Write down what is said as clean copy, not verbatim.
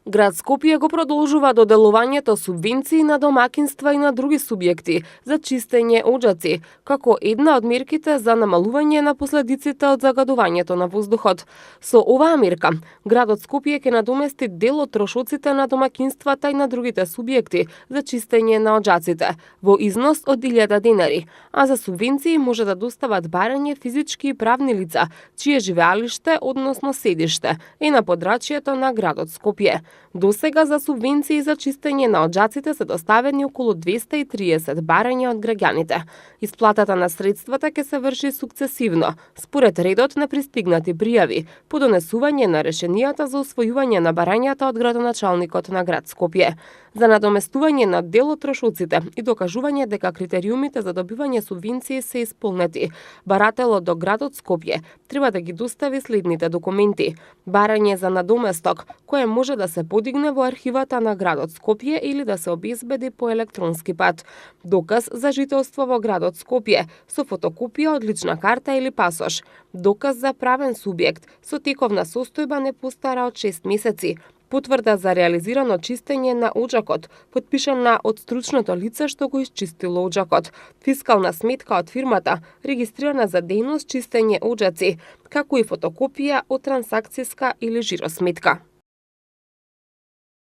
Град Скопје го продолжува доделувањето субвенции на домакинства и на други субјекти за чистење оџаци, како една од мерките за намалување на последиците од загадувањето на воздухот. Со оваа мерка, градот Скопје ќе надомести дел од трошоците на домакинствата и на другите субјекти за чистење на оџаците во износ од 1000 денари, а за субвенции може да достават барање физички и правни лица, чие живеалиште, односно седиште, е на подрачјето на градот Скопје. Досега за субвенции за чистење на оџаците се доставени околу 230 барања од граѓаните. Исплатата на средствата ќе се врши сукцесивно, според редот на пристигнати пријави, по донесување на решенијата за усвојување на барањата од градоначалникот на град Скопје. За надоместување на дел од трошоците и докажување дека критериумите за добивање субвенции се исполнети, барателот до градот Скопје треба да ги достави следните документи: барање за надоместок, кое може да се подигне во архивата на градот Скопје или да се обезбеди по електронски пат; доказ за жителство во градот Скопје со фотокопија од лична карта или пасош; доказ за правен субјект со тековна состојба не постара од 6 месеци; потврда за реализирано чистење на оџакот, потпишана од стручното лице што го исчистило оџакот; фискална сметка од фирмата, регистрирана за дејност чистење оџаци, како и фотокопија од трансакциска или жиросметка.